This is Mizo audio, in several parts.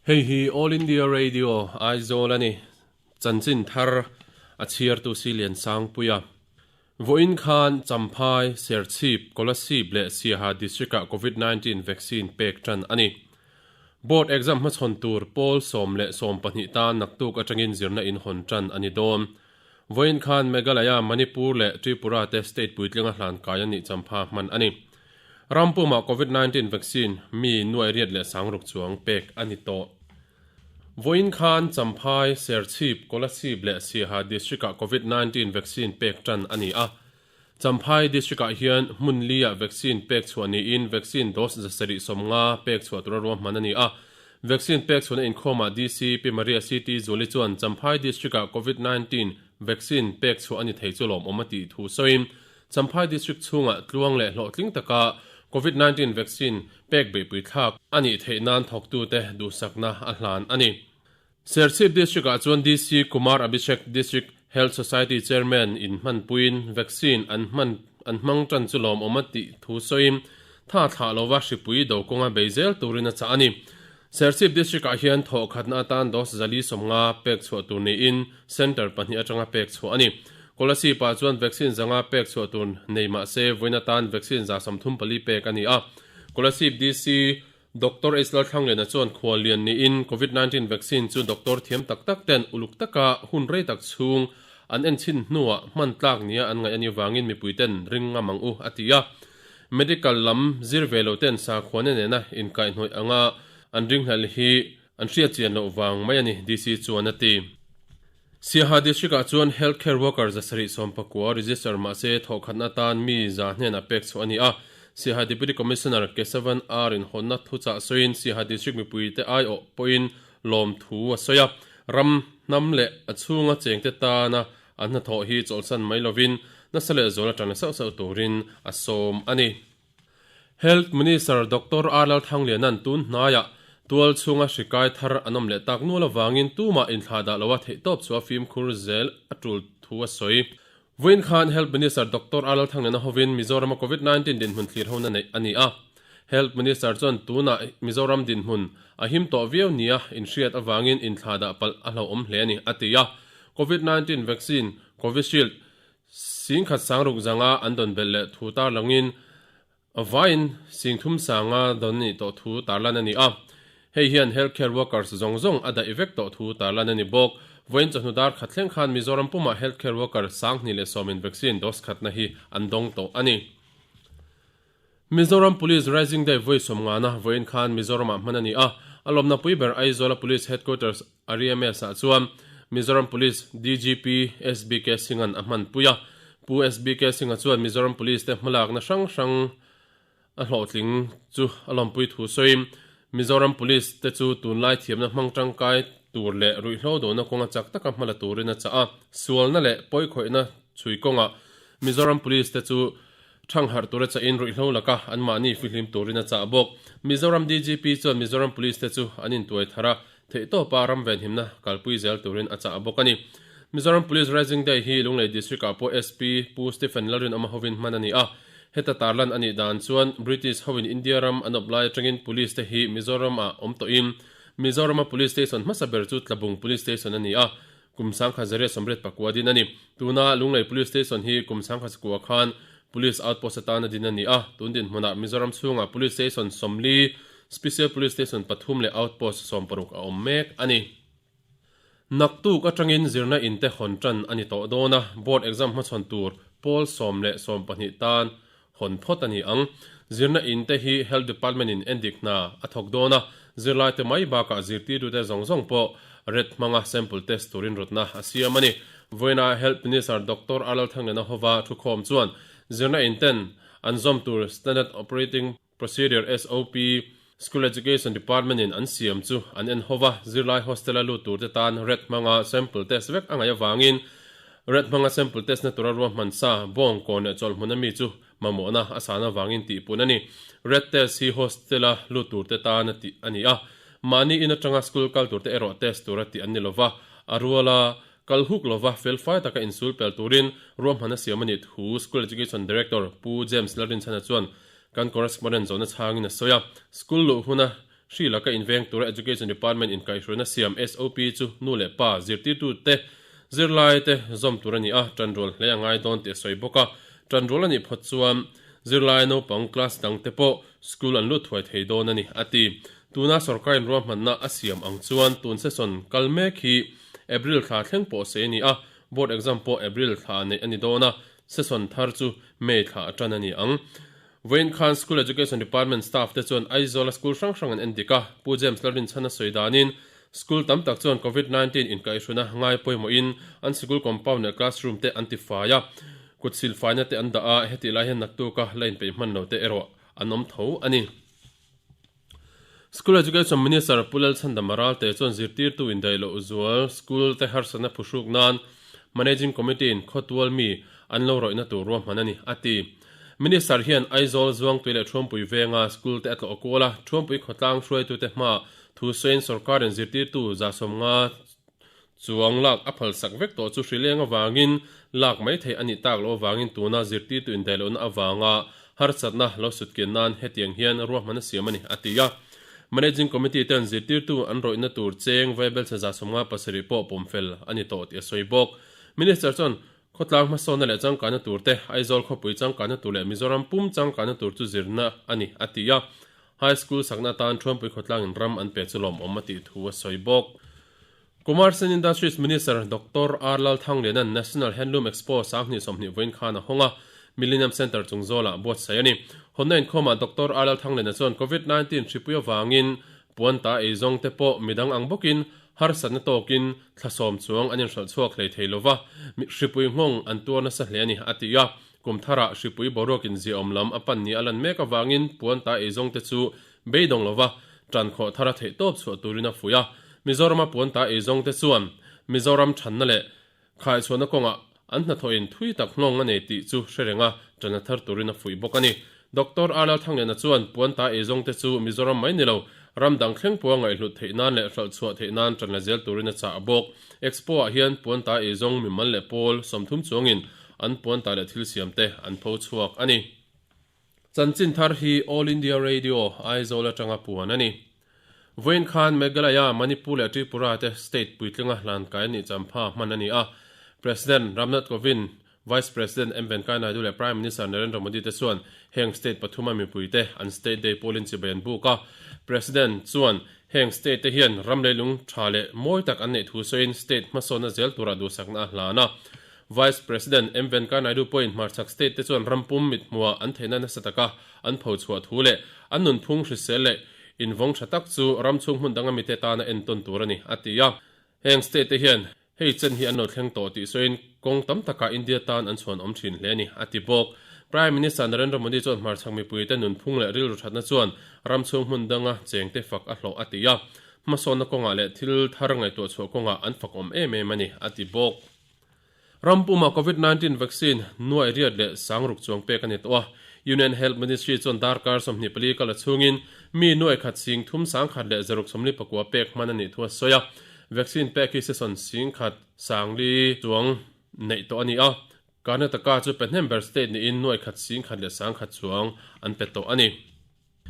Hei hi All India Radio Aizawl a ni. Chanchin thar a chhiartu Silian Sangpuia. Vawiin khan Champhai, Serchhip, Kolasib leh Siaha District-ah Covid 19 vaccine pek tan a ni. Board exam hmachhawn tur pawl 12 tan naktuk atangin zirna in hawn tan a ni dawn. Vawiin khan Meghalaya, Manipur leh Tripura te state puitlinga hlan kai a nih champha hman a ni. Ram pumah Covid 19 vaccine mi nuai riat leh sangruk chuang pek a ni tawh. Vawiin khan Champhai, Serchhip, Kolasib leh Siaha District-ah Covid 19 vaccine pek tan a ni a. Champhai District-ah hian hmun li-ah vaccine pek chhuah niin vaccine dose 750 pek chhuah tura ruahman a ni a. Vaccine pek chhuahna inkhawmah DC Pi Maria CT Zuali chuan Champhai District-ah Covid 19 vaccine pek chhuah a ni thei chu lawmawm a tih thu sawiin Champhai District chhungah tluang leh hlawhtling taka Covid 19 vaccine pek beihpui thlak a nih theih nan thawktute duhsakna a hlan a ni. Serchhip District-ah chuan DC Kumar Abhishek District Health Society Chairman in hmanpuiin vaccine an hman an hmang tan chu lawmawm a tih thu sawiin tha thlah lova hripui do kawnga bei zel turin a chah a ni. Serchhip District-ah hian thawhkhatna atan dose 450 pek chhuah tur niin Centre pahnih atanga pek chhuah a ni. Kolasib-ah chuan vaccine 500 pek chhuah tur nei mah se vawiin atan vaccine 34 pek a ni a. Kolasib DC Doctor H. Lalthlangliana chuan khual lian niin Covid 19 vaccine chu doctor thiam tak tak ten uluk taka hun rei tak chhung an en chhin hnuah hman tlak nia an ngaih a nih vangin mipui ten ring ngam ang u a ti a. Medical lam zir ve lo ten sakhuana nena inkaihhnawih anga an ringhlel hi an hriat chian loh vang mai a ni, DC chuan a ti. Siaha District-ah chuan Health Care Worker 719 register mahse thawhkhatna atan mi za hnenah pek chhuah a ni a. Siaha Deputy Commissioner Kesavan R in hawnna thuchah sawiin Siaha District mipuite aiawh pawhin lawmthu a sawi a. Ram, hnam leh a chhunga chengte tana an hnathawh hi chawlhsan mai lovin nasa leh zual atang sauh sauh turin a sawm a ni. Health Minister Doctor R Lalthangliana'n tun hnaiah tual chhunga hri kai thar an awm leh tak nual avangin tumah inthlah dah loa theihtawp chu a fimkhur zel a tul thu a sawi. Vawiin khan Health Minister Doctor R Lalthangliana hovin Mizorama Covid 19 dinhmun thlir hona neih a ni a. Health Minister chuan tunah Mizoram dinhmun a him tawh viau nia inhriat avangin inthlah dah palh a hlauhawm hle a ni, a ti a. Covid 19 vaccine Covishield Singkhat sangruk zanga an dawn belh leh thu tarlangin vaiin singthum sanga dawn nih tawh thu tarlan a ni a. Hei hian health care workers zawng zawng a daih vek tawh thu tarlan a ni bawk. Vawiin chawhnu dar khat thleng khan Mizoram pumah health care worker 210 in vaccine dose khatna hi an dawng tawh a ni. Mizoram Police Rising Day vawi 50na vawiin khan Mizoramah hman a ni a. A lawmna pui ber Aizawla Police Headquarters REMS ah chuan Mizoram Police DGP SBK Singh-a'n a hmanpui a. Pu SBK Singh-a chuan Mizoram Police te hmalakna hrang hrang a hlawhtling chu a lawmpui thu sawiin, Mizoram Police te chu tunlai thiamna hmang tangkai tur leh ruihhlo dona kawnga chak taka hmala turin a chah a. Sualna leh pawikhawihna chhui kawngah Mizoram Police te chu Thangharh tura chahin ruihhlo laka anmahni fihlim turin a chah bawk. Mizoram DGP chuan Mizoram Police te chu an intuai thar a, theihtawpa ram venhimna kalpui zel turin a chah bawk a ni. Mizoram Police Rising Day hi Lunglei District-ah pawh SP Pu Stephen Lalrinawma hovin hman a ni a. Heta tarlan a nih dan chuan British hoin India ram an awp lai atangin Police te hi Mizoram-ah awm tawhin Mizorama Police Station hmasa ber chu Tlabung Police Station a ni a. Kum 1989 din a ni. Tuna Lunglei Police Station hi kum 1909 khan Police Outpost atana din a ni a. Tun dinhmunah Mizoram chhungah Police Station 40, Special Police Station pathum leh Outpost 60 a awm mek a ni. Naktuk atangin zirna in te hawn tan a ni tawh dawn a, Board exam hmachhawn tur pawl 10 le 20 tan hawn phawt a ni ang. Zirna in te hi Health Department in endik hna a thawk dawn a, zirlai te mai bakah zirtirtute zawng zawng pawh ret hmanga sample test turin rawtna a siam a ni. Vawiina Health Minister Doctor R Lalthangliana hova thukhawm chuan zirna in ten an zawm tur Standard Operating Procedure, SOP, School Education Department in an siam chu an en hova, zirlai hostel a lut turte tan ret hmanga sample test vek a ngaih avangin ret hmanga sample test na tura ruahman sa bawng kawn leh chawlhmun ami chu mamawhna a san avangin tihpun a ni. Ret test hi hostel a lut turte tan a tih a ni a, mahni in atanga school kal turte erawh test tura tih an ni lova, a ruala kal huk lova felfai taka insul pel turin ruahman a siam a nih thu School Education Director Pu James Lalrinchhana chuan Kan correspondent zawhna chhangin a sawi a, school luh huna Hri laka inveng tura Education Department inkaihhruaina siam SOP chu nu leh pa zirtirtute zirlaite zawm tur a ni a, tanrual hle a ngai dawn tih a sawi bawk a. Tanrual a nih phawt chuan zirlai naupang class dangte pawh school an lut thuai thei dawn a ni, a ti. Tuna sorkarin ruahmanna a siam ang chuan tun session kal mek hi April thla thleng pawh sei a ni a, board exam pawh April thla neih a ni dawn a, session thar chu May thla a tan a ni ang. Vawiin khan School Education Department staff te chuan Aizawl-a school hrang hrang an endik a, Pu James Lalrinchhana sawi danin school tam tak chuan Covid 19 inkaihhruna ngai pawimawhin an sikul compound leh classroom te an tifai a, kut silfaina te an dah a, hetih lai hian naktuka la inpeih hman lo te erawh an awm tho a ni. School Education Minister Pu Lalchhandama Ralte chuan zirtirtu indaih loh zual school te harsatna phuhruk nan Managing Committee in khawtual mi an lo rawihna tur ruahman a ni, a ti. Minister hian Aizawl Zuangtui leh Thuampui venga school te a tlawh kual a, Thuampui khawtlang hruaitute hmaah thu sawiin sorkarin zirtirtu 150 chuang lak a phalsak vek tawh chu hrileng avangin lak mai theih a nih tak loh avangin tuna zirtirtu indaih lohna avanga harsatna lo sutkian nan hetiang hian ruahman a siam a ni, a ti a. Managing Committee ten zirtirtu an rawihna tur cheng vaibelchhe 57 pawh pawmfel a ni tawh tih a sawi bawk. Minister chuan khawtlang hmasawnna leh changkanna tur te, Aizawl khawpui changkanna tur leh Mizoram pum changkanna tur chu zirna a ni, a ti a. High School sakna atan Thuampui khawtlangin ram an pe chu lawmawm a tih thu a sawi bawk. Commerce and Industries Minister Doctor R Lalthangliana'n National Handloom Expo 2020 vawiin khan a hawng a, Millennium Centre chung zawlah buatsaih a ni. Hawnna inkhawmah Doctor R Lalthangliana chuan Covid 19 hripui avangin puan ta eizawng te pawh midang ang bawkin harsatna tawkin thla sawm chuang an inhralh chhuak hlei thei lova, hripui nghawng an tuar nasa hle a ni, a ti a. Kum tharah hripui boruakin ziaawm lam a pan ni a lan mek avangin puan ta eizawng te chu Beidawng lova tan khawh thar a theih tawp chhuah turin a fuih a, Mizorama puan ta eizawng te chuan Mizoram thanna leh khaichhuahna kawngah an hnathawhin thui tak nghawng a nei tih chu hre reng a, tanna thar turin a fuih bawk a ni. Doctor R Lalthangliana chuan puan ta eizawng te chu Mizoram mai ni lo, ram dang thleng pawha ngaihhlut theih nan leh hralh chhuah theih nan tan la zel turin a chah a bawk. Expo ah hian puan ta eizawng mimal leh pawl 30 chuangin an puan ta leh thil siam te an pho chhuak a ni. Chanchin thar hi All India Radio, Aizawl atanga puan a ni. Vawiin khan Meghalaya, Manipur leh Tripura te state puitlinga hlankai a nih champha hman a ni a. President Ramnath Kovind, Vice President M Venkaiah Naidu leh Prime Minister Narendra Modi te chuan heng state pathuma mipuite an State Day pawlin chibai an buk a. President chuan heng state te hian ram leilung tha leh mawi tak an neih thu sawiin state hmasawnna zel tura duhsakna a hlan a. Vice President M Venkaiah Naidu pawhin hmarchhak state te chuan rampum mithmuha an theihna nasa taka an pho chhuah thu leh an nunphung hrisel leh invawng tha tak chu ram chhung hmun danga mite tana entawn tur a ni, a ti a. Heng state te hian hei chen hi an lo thleng tawh tih sawiin kawng tam takah India tan an chhuan awm thin hle a ni, a ti bawk. Prime Minister Narendra Modi chuan hmarchhak mipuite nunphung leh rilru thatna chuan ram chhung hmun danga chengte fak a hlawh, a ti a. Hmasawnna kawngah leh thil thar ngaihtuah chhuah kawngah an fak awm em em a ni, a ti bawk. Ram pumah Covid 19 vaccine nuai riat leh sangruk chuang pek a ni tawh a. Union Health Ministry chuan darkar 24 kal a chhungin mi nuai khat sing thum sangkhat leh zaruk 44 pek hman a nih thu a sawi a. Vaccine pek hi session sing khat sangli chuang neih tawh a ni a. Karnataka chu pe hnem ber state niin nuai khat sing khat leh sangkhat chuang an pe tawh a ni.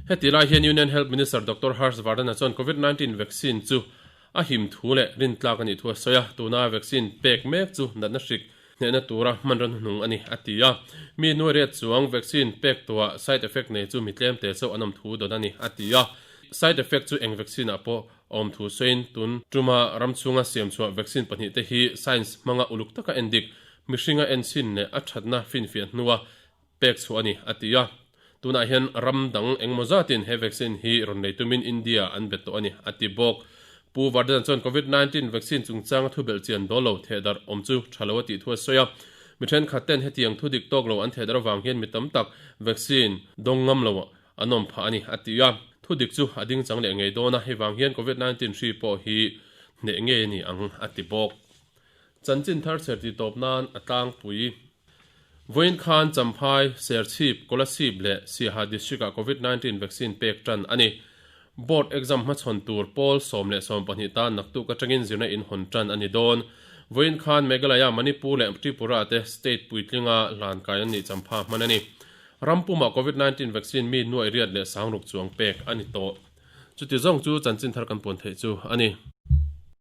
Heti lai hian Union Health Minister Doctor Harsh Vardhan-a chuan Covid 19 vaccine chu a him thu leh rintlak a nih thu a sawi a, tuna vaccine pek mek chu natna hrik hnehna tura hmanraw hnuhnung a ni, a ti a. Mi nuai riat chuang vaccine pek tuah side effect nei chu mi tlem te chauh an awm thu dawn a ni, a ti a. Side effect chu eng vaccine ah pawh a awm thu sawiin tun tuma ram chhunga siam chhuah vaccine pahnih te hi science hmanga uluk taka endik, mihringa enchhin leh a thatna finfiah hnua pek chhuah a ni, a ti a. Tunah hian ram dang engmaw zatin he vaccine hi rawn nei tumin India an bet tawh a ni, a ti bawk. Pu Vardhan chuan Covid 19 vaccine chungchanga thu belh chian dawl lo thehdarh awm chu tha lo a tih thu a sawi a. Mi thenkhat ten hetiang thu dik tawk lo an thehdarh avang hian mi tam tak vaccine dawng ngam lo an awm phah a ni, a ti a. Thu dik chu a ding chang leh ngei dawn a, hei vang hian Covid 19 hri pawh hi hneh ngei a ni ang, a ti bawk. Chanchin thar chher tih tawp nan a tlangpui. Vawiin khan Champhai, Serchhip, Kolasib leh Siaha District-ah Covid 19 vaccine pek tan a ni. Board exam hmachhawn tur pawl 10 le 12 tan naktuk atangin zirna in hawn tan a ni dawn. Vawiin khan Meghalaya, Manipur leh Tripura te state puitlinga hlankai an nih champha hman a ni. Ram pumah Covid 19 vaccine mi nuaih riat leh sangruk chuang pek a ni tawh. Chuti zawng chu chanchin thar kan puan theih chu a ni.